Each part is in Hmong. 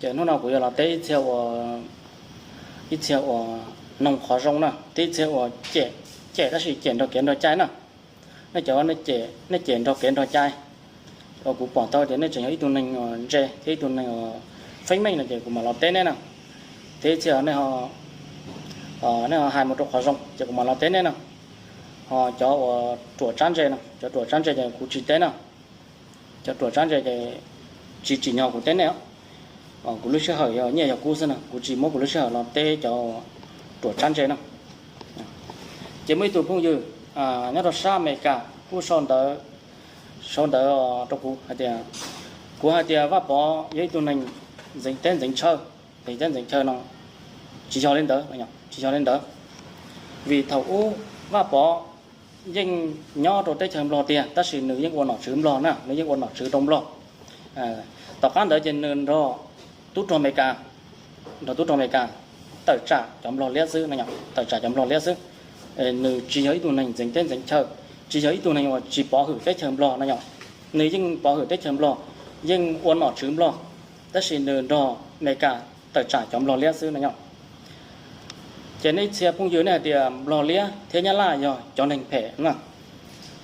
Ces hnub no kuv yuav los teb ib txhia uas, ib txhia uas noog qhov zoo na, teb ib txhia uas cem, cem tab sis cem nrog kev nrog cai na. Nej cov, nej cem nrog kev nrog cai, uas kuv pom tau tias nej tseem yog ib tug neeg uas ntse thiab ib tug neeg uas feeb meej no ces kuv mam los teb nej na. Teb ib txhia nej, nej ho hais mus rau qhov zoo ces kuv mam los teb nej na. Ho cov uas ruam tsab ntse no, cov ruam tsab ntse ces kuv tsis teb na. Cov ruam tsab ntse ces tsis tsim nyog kuv teb nej. Kuv lub sij hawm yog nyiaj yog kub xwb na, kuv tsis muab kuv lub sij hawm los teb cov ruam tsab ntse na. Ces muaj ib tug phooj ywg nyob rau sab Amelikas kuj sau ntawv, sau ntawv rau kuv hais tias, kuv hais tias Vaj Pov yog ib tug neeg ntxeev teb ntxeev chaw, ntxeev teb ntxeev chaw no tsis yog li ntawd, tsis yog li ntawd. Vim thaum ub Vaj Pov yeej nyob rau teb chaws Nplog tiag tab sis nws yeej ua nom tswv Nplog na, nws yeej ua nom tswv rau Nplog. Tom qab ntawd ces nws nrog tub rog Amelikas, nrog tub rog Amelikas tawm tsam cov Nplog liab xwb no, tawm tsam cov Nplog liab xwb. Nws tsis yog ib tug neeg ntxeev teb ntxeev chaw, tsis yog ib tug neeg uas tsis pov hwm teb chaws Nplog no yom. Nws yeej pov hwm teb chaws Nplog, yeej ua nom tswv Nplog, tab sis nws nrog Amelikas tawm tsam cov Nplog liab xwb no yom. Ces nej ib txhia phooj ywg nej hais tias Nplog liab thiab Nyab Laj yog cov neeg phem na.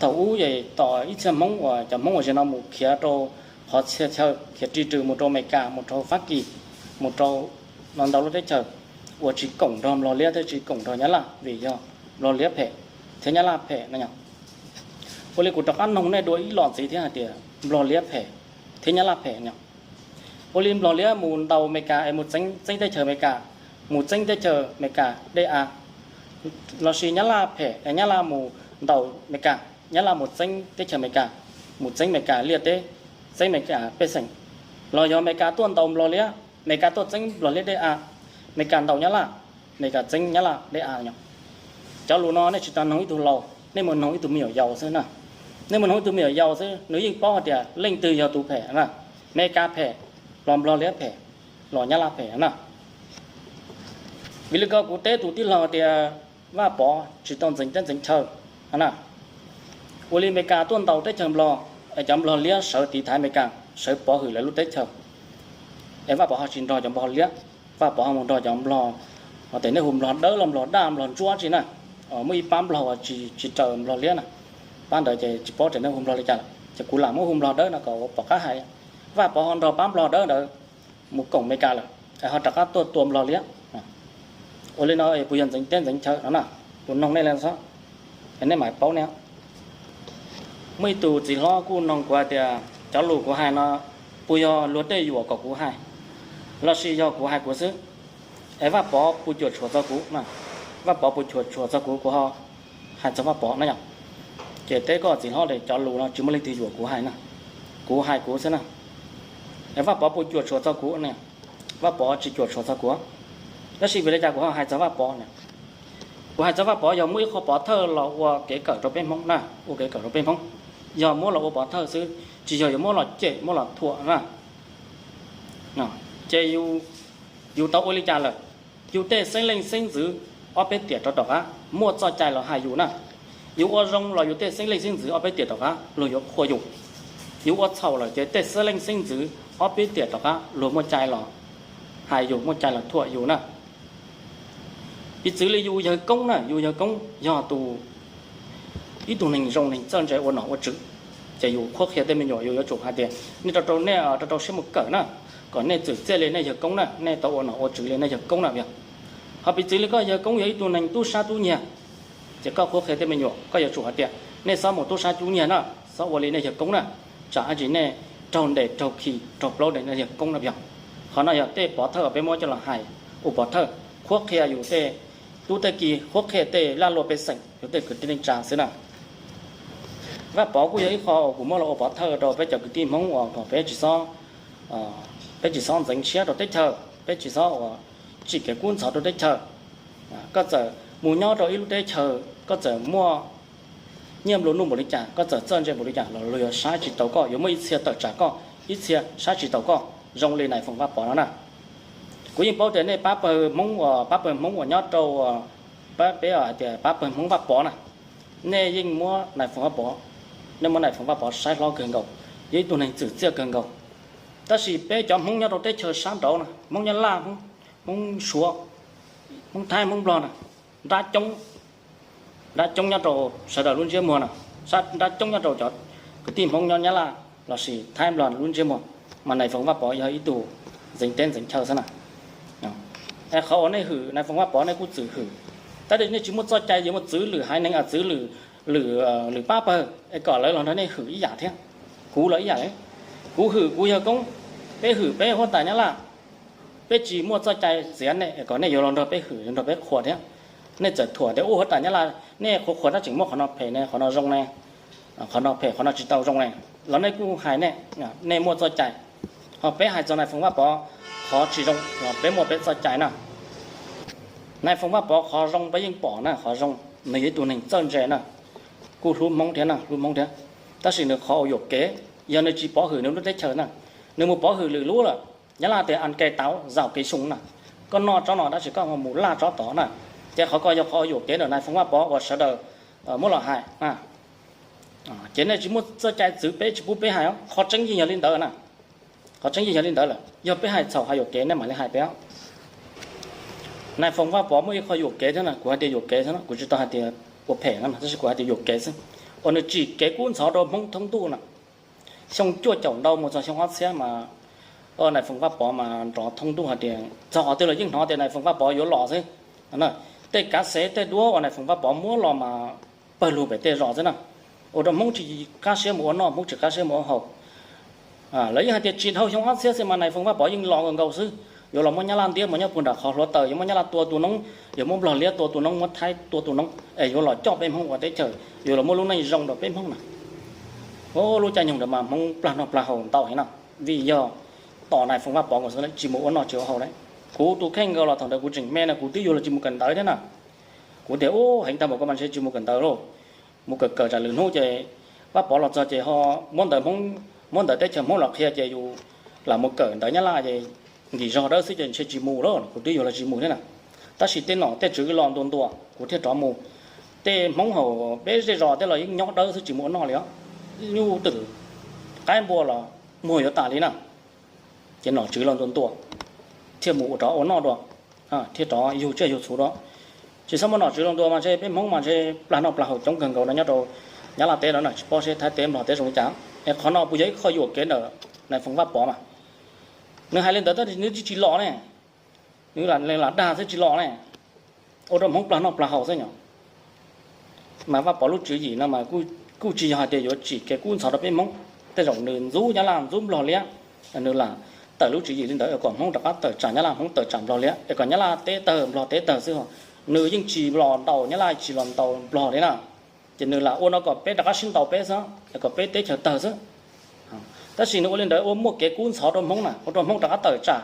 Thaum ub es tom ib txhia Hmoob uas cov Hmoob uas ze no mus khiav rau qhov txhia chaw, khiav ri rws mus rau Amelikas, mus rau Fab Kis, mus rau no ntau lub teb chaws uas tsis koom nrog Nplog liab thiab tsis koom nrog Nyab Laj vim yog Nplog liab phem thiab Nyab Laj phem no yom. Ua li kuv rov qab noog nej dua ib los ntxiv thiab hais tias Nplog liab phem thiab Nyab Laj phem no. Ua li Nplog liab mus ntaus Amelikas es mus txeeb teb chaws Amelikas, mus txeeb teb chaws Amelikas dej av, lossis Nyab Laj phem es Nyab Laj mus ntaus Amelikas, Nyab Laj mus txeeb teb chaws Amelikas, mus txeeb Amelikas liaj teb, txeeb Amelikas pej xeem, los yog Amelikas tuaj ntaus Nplog liab, Amelikas tuaj txeeb Nplog liab dej av, Amelikas ntaus Nyab Laj, Amelikas txeeb Nyab Laj dej av no. Cov lus no nej tsis tas noog ib tug laus, nej mus noog ib tug me nyuam yaus xwb na. Nej mus noog ib tug me nyuam yaus xwb nws yeej paub hais tias leej twg yog tus phem na, Amelikas phem, los Nplog liab phem, los Nyab Laj phem na. Vim li ko kuv teb tus tij laug tias Vaj Pov tsis tau ntxeev teb ntxeev chaw na. Ua li Amelikas tuaj ntaus teb chaws Nplog, es cov Nplog liab sawv tiv thaiv Amelikas, sawv pov hwm lawv lub teb chaws, es Vaj Pov ho tsis nrog cov Nplog liab, Vaj Pov ho mus nrog cov Nplog, tes nej hu Nplog dawb los Nplog daj Nplog ntsuab tsi na. Muaj ib pab Nplog uas tsis raws Nplog liab na, pab ntawd ces tsis paub tias nej hu Nplog li cas lawm ces kuv lam muab hu Nplog dawb no kom ua pom qab hais. Vaj Pov ho nrog pab Nplog dawb ntawd mus koom Amelikas lawm, es ho rov qab tuaj tua Nplog liab. Ua li no puas yog ntxeev teb ntxeev chaw no na? Kuv noog nej li xwb, es nej mam paub ne. Muaj ib tug txiv hlob kuj noog kuv hais tias cov lus kuv hais no puas yog luag tej yuam kom kuv hais, lossis yog kuv hais kuv xwb? Es Vaj Pov puas cuam tshuam txog kuv? Vaj Pov puas cuam tshuam txog kuv, kuv ho hais txog Vaj Pov no yom? Ces teb koj txiv hlob tias cov lus no tsis muaj leej twg yuam kuv hais na, kuv hais kuv xwb na. Es Vaj Pov puas cuam tshuam txog kuv? Vaj Pov tsis cuam tshuam txog kuv. Tab sis vim li cas kuv ho hais txog Vaj Pov na? Kuv hais txog Vaj Pov yog muaj ib qho pov thawj los ua kev kawm rau peb Hmoob na, ua kev kawm rau peb Hmoob. Yog muab los ua pov thawj xwb, tsis yog yuav muab los cem muab los thuam na. Ces yus tau ua li cas lawm? Yus tej xeeb leej xeeb ntxwv ob peb tiam rov tom qab muaj txoj cai los hais yus na. Yus ua zoo los yus tej xeeb leej xeeb ntxwv ob peb tiam tom qab luag yuav qhuas yus. Yus ua txhaum lawm ces tej xeeb leej xeeb ntxwv ob peb tiam tom qab luag muaj cai los hais yus, muaj cai los thuam yus na. Piv txwv li yus yawg koob na, yus yawg koob yog tus, ib tug neeg zoo neeg txawj ntse ua nom ua tswv, ces yus qhuab qhia tej me nyuam yus yuav tsum hais tias nej rau rau nej rau rau siab mus kawm na, kom nej txwm txiaj li nej yawg koob na, nej tau ua nom ua tswv li nej yawg koob na yog. Ho piv txwv li koj yawg koob yog ib tug neeg tub sab tub nyiag, ces koj qhuab qhia tej me nyuam koj yuav tsum hais tias nej xob mus tub sab tub nyiag na, xob ua li nej yawg koob na, tsam ib ntsis nej raug ntes raug khi raug plaub ntes nej yawg koob na yog. Qhov no yog tej pov thawj uas peb muab coj los hais ua pov thawj qhuab qhia yus tej tub tej ki, qhuab qhia tej laj luaj pej xeem, yus tej kwv tij neej tsa xwb na. Vaj Pov kuj yog ib qho uas kuv muab los ua pov thawj rau peb cov kwv tij Hmoob uas kom peb tsis xob, peb tsis xob ntxeev siab rau teb chaws, peb tsis xob uas tsim kev kub ntxhov rau teb chaws. Koj txawm mus nyob rau ib lub teb chaws, koj txawm muaj nyiaj nplua nuj npaum li cas, koj txawm txawj ntse npaum li cas los luag yuav saib tsis taus koj, yuav muaj ib txhia tawm tsam koj, ib txhia saib tsis taus koj, zoo li nais foom Vaj Pov no na. Kuv yeej paub tias nej pab pawg Hmoob uas, pab pawg Hmoob uas nyob rau, peb hais tias pab pawg Hmoob Vaj Pov na, nej yeej muab nais foom Vaj Pov, nej muab nais foom Vaj Pov saib hlob kawg nkaus, yog ib tug neeg txwm txiaj kawg nkaus. Tab sis peb cov Hmoob nyob rau teb chaws sab nraud na, Hmoob Nyab Laj, Hmoob Suav, Hmoob Thaib, Hmoob Nplog na, nrab coob, nrab coob nyob rau sawv daws lub ntsiab muag na, nrab coob nyob rau cov kwv tij Hmoob nyob Nyab Laj lossis Thaib Nplog lub ntsiab muag, mas Nais Foom Vaj Pov yog ib tug ntxeev teb ntxeev chaw xwb na. Qhov uas nej hwm Nais Foom Vaj Pov nej kuj txwm hwm, tab sis nej tsis muaj txoj cai yuav muaj txwv lwm haiv neeg, txwv lwm, lwm pab pawg es kom lawv los nrog nej hwm ib yam thiab. Kuv los ib yam li, kuv hwm kuv yawg koob, peb hwm peb huab tais Nyab Laj, peb tsis muaj txoj cai txiav nej kom nej yuav los nrog peb hwm nrog peb qhuas thiab. Nej txawm thuam tias ua huab tais Nyab Laj nej qhuas qhuas tab tseem muab qhov no phem ne, qhov no zoo ne, qhov no phem qhov no tsis tau zoo ne, los nej kuj hais nej, nej muaj txoj cai. Ho peb hais txog Nais Foom Vaj Pov qhov tsis zoo los peb muaj peb txoj cai na. Nais Foom Vaj Pov qhov zoo peb yeej pom na, qhov zoo, nws yog ib tug neeg txawj ntse na, kuj hlub Hmoob thiab na, hlub Hmoob thiab. Tab sis nws qhov uas yuam kev, yog nws tsis pov hwm nws lub teb chaws na, nws mus pov hwm lwm lub lawm. Nyab Laj tias ăn cày táo dào cày sung na, koj noj tsob no tab sis koj mus laj tsob tod na. Ces qhov ko yog qhov yuam kev ntawm Nais Foom Vaj Pov uas sawv daws muab los hais. Ces nej tsis muaj txoj cai txwv peb tsis pub peb hais, qhov tseeb yeej yog li ntawd na. Qhov tseeb yeej yog li ntawd lawm, yog peb hais txhaum hais yuam kev nej mam li hais peb. Nais Foom Vaj Pov muaj ib qho yuam kev thiab na, kuv hais tias yuam kev xwb, kuv tsis tau hais tias ua phem no, tab sis kuv hais tias yuam kev xwb, uas nws tsim kev kub ntxhov rau Hmoob thoob ntuj na. Xyoo cuaj caum ntau mus txog xyoo ob txhiab mas Nais Foom Vaj Pov mas nrov thoob ntuj hais tias txog qhov twg los yeej hnov tias Nais Foom Vaj Pov yuav los xwb. Tej kav xev tej duab uas Nais Foom Vaj Pov muab los mas pawg lug pem tej zos xwb na, ua rau Hmoob tsis qab siab mus ua noj, Hmoob tsis qab siab mus ua haus. Lawv yeej hais tias tsis dhau xyoo ob txhiab xwb mas Nais Foom Vaj Pov yeej los nkaus xwb, yuav los muab Nyab Laj ntiab mus nyob puag nram qhov hluav taws, yuav muab Nyab Laj tua tu noob, yuav muab Nplog liab tua tu noob, muab Thaib tua tu noob es yuav los coj peb Hmoob ua teb chaws, yuav los muab lub neej zoo rau peb Hmoob na. Lub caij nyoog ntawd mas Hmoob plag noj plag haus ntau heev na, vim yog tos Nais Foom Vaj Pov nkaus xwb, tsis mus ua noj tsis ua haus li. Kuv tus kheej nkaus los thaum ntawd kuv tseem me no kuv twb yuav los tsis mus kawm ntawv thiab na. Kuv tias ub, heev tag npaum ko mas ntshe tsis mus kawm ntawv lauj, mus kawm kawm tsam lwm hnub ces Vaj Pov los txog ces ho muab ntawv Hmoob, muab ntawv teb chaws Hmoob los qhia ces yus lam mus kawm ntawv Nyab Laj ces nkim zog dawb xwb ces ntshe tsis mus lawm, kuv twb yuav los tsis mus thiab na. Tab sis tej nom tej tswv los ntua ntua kuv thiaj rov mus. Tej Hmoob hauv peb zej zos tej los yeej nyob dawb xwb tsis mus ua noj li os. Nyuj twm qaib npua los muag yuav tas li na. Ces nom tswv los ntua ntua thiaj mus ua rov ua noj dua, thiaj rov yug tsiaj yug txhu dua. Tsis txhob muaj nom tswv los ntua mas ntshe peb Hmoob mas ntshe plag noj plag haus coob kawg nkaus no nyob rau Nyab Laj teb no na, tsis paub seb Thaib teb Nplog teb zoo li cas. Es qhov no puas yog ib qho yuam kev ntawm Nais Foom Vaj Pov mas nws hais li ntawd tab sis nws tsis los ne, nws lam dag xwb tsis los ne, ua rau Hmoob plag noj plag haus xwb yom. Mas Vaj Pov lub tswv yim no mas kuj tsis yog hais tias yuav tsim kev kub ntxhov rau peb Hmoob. Tej zaum nws ntxub Nyab Laj ntxub Nplog liab, nws lam tawm lub tswv yim li ntawd kom Hmoob rov qab tawm tsam Nyab Laj, Hmoob tawm tsam Nplog liab es kom Nyab Laj teb tawg Nplog teb tawg xwb. Nws yeej tsis los ntaus Nyab Laj tsis los ntaus Nplog li na. Ces nws lam ua no kom peb rov qab sib ntaus peb xwb es kom peb teb chaws tawg xwb. Tab sis nws ua li ntawd ua muaj kev kub ntxhov rau Hmoob na, ua rau Hmoob rov qab tawm tsam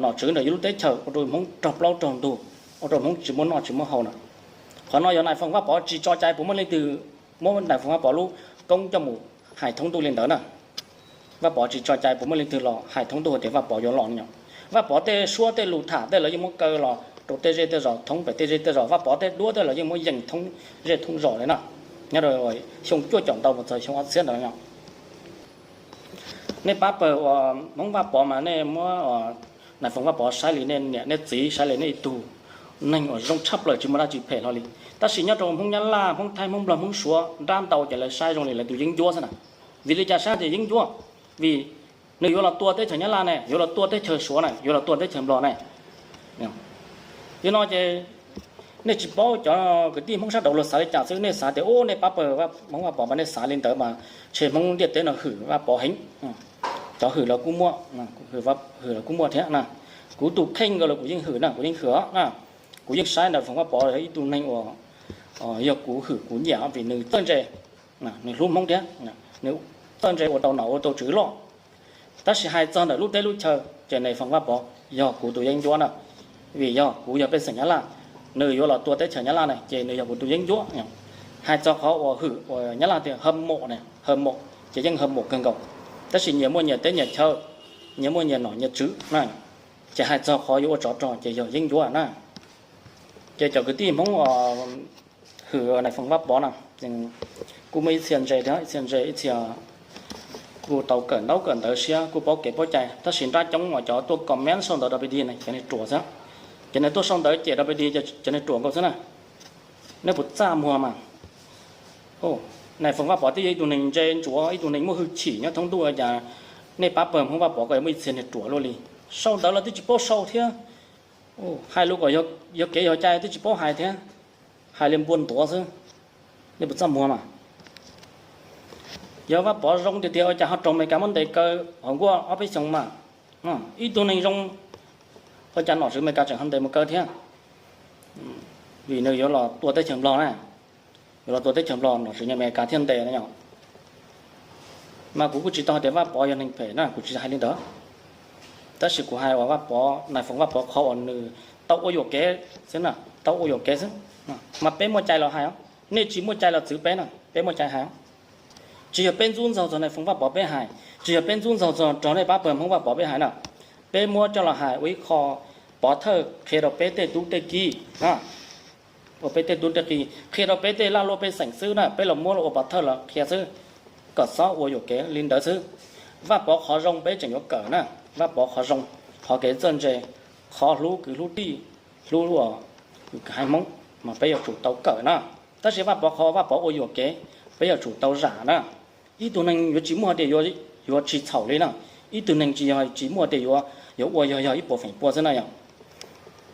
nom tswv ntawm yus lub teb chaws, ua rau Hmoob raug plaub raug ntug, ua rau Hmoob tsis muaj noj tsis muaj haus na. Qhov no yog Nais Foom Vaj Pov tsis tso cai puas muaj leej twg muab Nais Foom Vaj Pov lub koob coj mus hais thoob ntuj li ntawd na. Vaj Pov tsis tso cai puas muaj leej twg los hais thoob ntuj tias Vaj Pov yuav los no. Vaj Pov tej suab tej lus tham tej lawv yeej muab kaw los rau tej zej tej zos, thoob pem tej zej tej zos, Vaj Pov tej duab tej lawv yeej muab yees thoob zej thoob zos li na. Nyob rau xyoo cuaj caum ntau mus txog xyoo ob txhiab ntawd no. Nej pab pawg uas Hmoob Vaj Pov mas nej muab Nais Foom Vaj Pov saib li nej niam nej txiv, saib li nej ib tug neeg uas zoo tshaj plaws tsis muaj dab tsi phem hlo li. Tab sis nyob rau Hmoob Nyab Laj, Hmoob Thaib, Hmoob Nplog, Hmoob Suav nrab ntau ces lawv saib zoo li lawv tus yeeb ncuab xwb na. Vim li cas saib tias yeeb ncuab? Vim nws yuav los tua teb chaws Nyab Laj ne, yuav los tua teb chaws Suav na, yuav los tua teb chaws Nplog ne. Li no ces nej tsis paub cov kwv tij Hmoob sab nraud luag xav li cas xwb, nej xav tias ub nej pab pawg Hmoob Vaj Pov mas nej xav li ntawd mas ntshe Hmoob ntiaj teb no hwm Vaj Pov heev. Cov hwm los kuj muaj, hwm los kuj muaj thiab na. Kuv tus kheej nkaus los kuv yeej hwm na, kuv yeej hwm os na. Kuv yeej saib Nais Foom Vaj Pov yog ib tug neeg uas yog kuv hwm kuv nyiam vim nws txawj ntse, nws hlub Hmoob thiab, nws txawj ntse ua tau nom ua tau tswv loj. Tab sis hais txog ntawm lub teb lub chaw ces Nais Foom Vaj Pov yog kuv tus yeeb ncuab na, vim yog kuv yog pej xeem Nyab Laj, nws yuav los tua teb chaws Nyab Laj na ces nws yog kuv tus yeeb ncuab. Hais txog qhov uas hwm uas Nyab Laj tias hâm mộ na, hâm mộ ces yeej hâm mộ kawg nkaus, tab sis nyias muaj nyias teb nyias chaw, nyias muaj nyias nom nyias tswv na, ces hais txog qhov yuav ua tsov rog ces yog yeeb ncuab na. Ces cov kwv tij Hmoob hwm Nais Foom Vaj Pov na, kuj muaj ib txhia ntse thiab ib txhia ntse ib txhia Kuj tau kawm ntaub kawm ntawv siab, kuj paub kev paub cai, tab sis nrab coob uas cov tuaj comment sau ntawv rau peb dig na cov niag ruam xwb. Cov niag tuaj sau ntawv cem rau peb dig cov niag ruam nkaus xwb na. Nej puas txaj muag mas? Nais Foom Vaj Pov twb yog ib tug neeg ntse ntsuav, ib tug neeg muaj hwj chim nyob thoob ntuj, cas nej pab pawg Hmoob Vaj Pov ko yuav muaj ib txhia niag ruam luaj li. Sau ntawv los twb tsis paub sau thiab, hais lus kom yog kev yog cai twb tsis paub hais thiab, hais li npua ntuav xwb. Nej puas txaj muag mas? Yog Vaj Pov zoo tiag tiag ua cas ho raug Amelikas muab ntes kaw hauv nkuaj ob peb xyoos mas? Ib tug neeg zoo ua cas nom tswv Amelikas tseem ho ntes mus kaw thiab? Vim nws yuav los tua teb chaws Nplog na, yuav los tua teb chaws Nplog nom tswv Amelikas thiaj ntes no. Mas kuv kuj tsis tau hais tias Vaj Pov yog neeg phem na, kuv tsis hais li ntawd. Tab sis kuv hais uas Vaj Pov, Nais Foom Vaj Pov qhov uas nws tau ua yuam kev xwb na, tau ua yuam kev xwb. Mas peb muaj cai los hais os, nej tsis muaj cai los txwv peb na, peb muaj cai hais os. Tsis yog peb ntxub ntxaug txog Nais Foom Vaj Pov peb hais, tsis yog peb ntxub ntxaug txog rau nej pab pawg Hmoob Vaj Pov peb hais na. Peb muab coj los hais ua ib qho pov thawj qhia rau peb tej tub tej ki, ua peb tej tub tej ki, qhia rau peb tej laj luaj pej xeem xwb na, peb los muab los ua pov thawj los qhia xwb, kom txhob ua yuam kev li ntawd xwb. Vaj Pov qhov zoo peb tseem yuav kawm na, Vaj Pov qhov zoo, qhov kev txawj ntse, qhov hlub kwv hlub tij, hlub ua haiv Hmoob, mas peb yuav tsum tau kawm na. Tab sis Vaj Pov qhov Vaj Pov ua yuam kev, peb yuav tsum tau zam na. Ib tug neeg yuav tsis muaj tias yuav tsis txhaum li na. Ib tug neeg tsis yog tsis muaj tias yuav, yuav ua yog yog ib puas feem pua xwb na yom.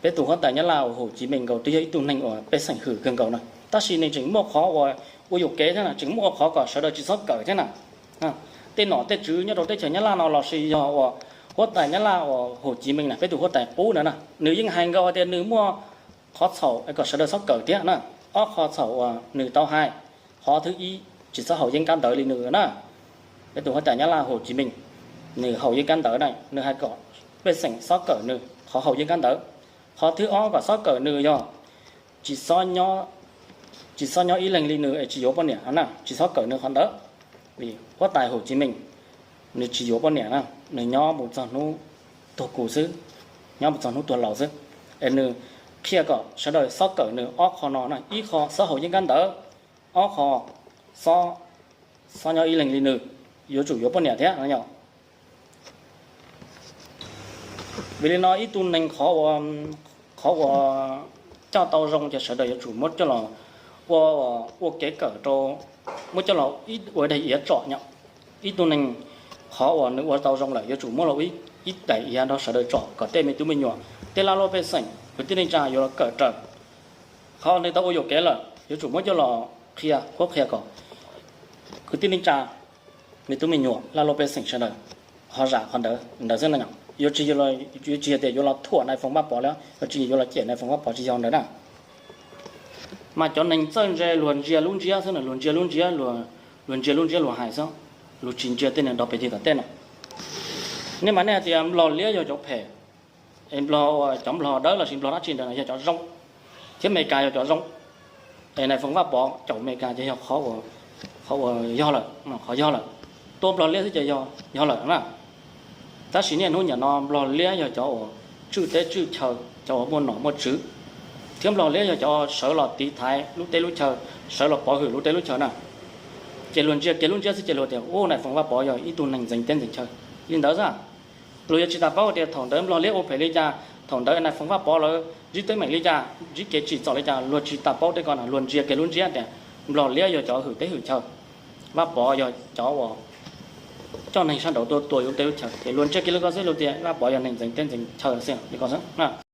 Peb tus huab tais Nyab Laj uas Hồ Chí Minh nkaus twb yog ib tug neeg uas pej xeem hwm kawg nkaus na, tab sis nws tseem muaj qhov uas ua yuam kev thiab na, tseem muaj qhov kom sawv daws tsis txhob kawm thiab na. Tej nom tej tswv nyob rau teb chaws Nyab Laj no lossis yog uas huab tais Nyab Laj uas Hồ Chí Minh na, peb tus huab tais qub na na, nws yeej hais nkaus tias nws muaj qhov txhaum kom sawv daws txhob kawm thiab na. Ob qho txhaum uas nws tau hais, qhov thib ib, tsis txhob haus yeeb kab ntawv li nws na. Peb tus huab tais Nyab Laj Hồ Chí Minh, nws haus yeeb kab ntawv na, nws hais kom pej xeem txhob kawm nws qhov haus yeeb kab ntawv. Qhov thib ob kom txhob kawm nws yog tsis txhob nyob, tsis txhob nyob ib leeg li nws es tsis yuav poj niam na, tsis txhob kawm nws qhov ntawd. Vim huab tais Hồ Chí Minh nws tsis yuav poj niam na, nws nyob mus txog hnub tuag kuv xwb, nyob mus txog hnub tuag laus xwb. Es nws qhia kom sawv daws txhob kawm nws ob qho no na, ib qho txhob haus yeeb kab ntawv, ob qho txhob, txhob nyob ib leeg li nws, yuav tsum yuav poj niam thiab no yom. Vim li no ib tug neeg qhov ua, qhov ua coj tau zoo ces sawv daws yuav tsum muab coj los ua, ua kev kawm rau, muab coj los ib ua daim iav tsom yom. Ib tug neeg qhov uas nws ua tau zoo lawm yuav tsum muab los ua ib daim iav nrog sawv daws tsom kom tej me tub me nyuam, tej laj luaj pej xeem, kwv tij neej tsa yuav los kawm raws. Qhov nws tau ua yuam kev lawm yuav tsum muab coj los qhia, qhuab qhia kom kwv tij neej tsa, me tub me nyuam, laj luaj pej xeem sawv daws ho zam qhov ntawd ntawd xwb no. Yuav tsis, yuav tsis yog tias yuav los thuam Nais Foom Vaj Pov li, yuav tsis yuav los cem Nais Foom Vaj Pov, tsis yog ntawd na. Mas cov neeg txawj ntse luag ntsia lub ntsiab xwb na, luag ntsia lub ntsiab, luag ntsia lub ntsiab luag hais xwb, luag tsis ntsia tej neeg nrog pem tij tom tej na. Nej mas nej hais tias Nplog liab yog cov phem, es Nplog, cov Nplog dawb lossis Nplog dab tsi ntawd yog cov zoo, thiab Amelikas yog cov zoo. Es Nais Foom Vaj Pov caum Amelikas ces yog qhov uas yog lawm, qhov yog lawm. Tua Nplog liab xwb ces yog, yog lawm na. Tab sis niaj hnub niam no Nplog liab yog cov uas tswj teb tswj chaw, cov uas muaj nom muaj tswv, thiab Nplog liab yog cov sawv los tiv thaiv lub teb lub chaw, sawv los pov hwm lub teb lub chaw na. Ces luag ntsia kiag lub ntsiab xwb ces luag tias, u, Nais Foom Vaj Pov yog ib tug neeg ntxeev teb ntxeev chaw li ntawd xwb. Luag yuav tsis tas paub tias thaum ntawd Nplog liab ua phem li cas, thaum ntawd Nais Foom Vaj Pov lawv ntsib teeb meem li cas, ntsib kev tsim txom li cas, luag tsis tas paub tej ko na. Luag ntsia kiag lub ntsiab tias Nplog liab yog cov hwm teb hwm chaw, Vaj Pov yog cov uas coj neeg sab nraud tuaj tua yus lub teb lub chaw, ces luag ntsia kiag li ko xwb luag tias Vaj Pov yog neeg ntxeev teb ntxeev chaw xwb li ko xwb.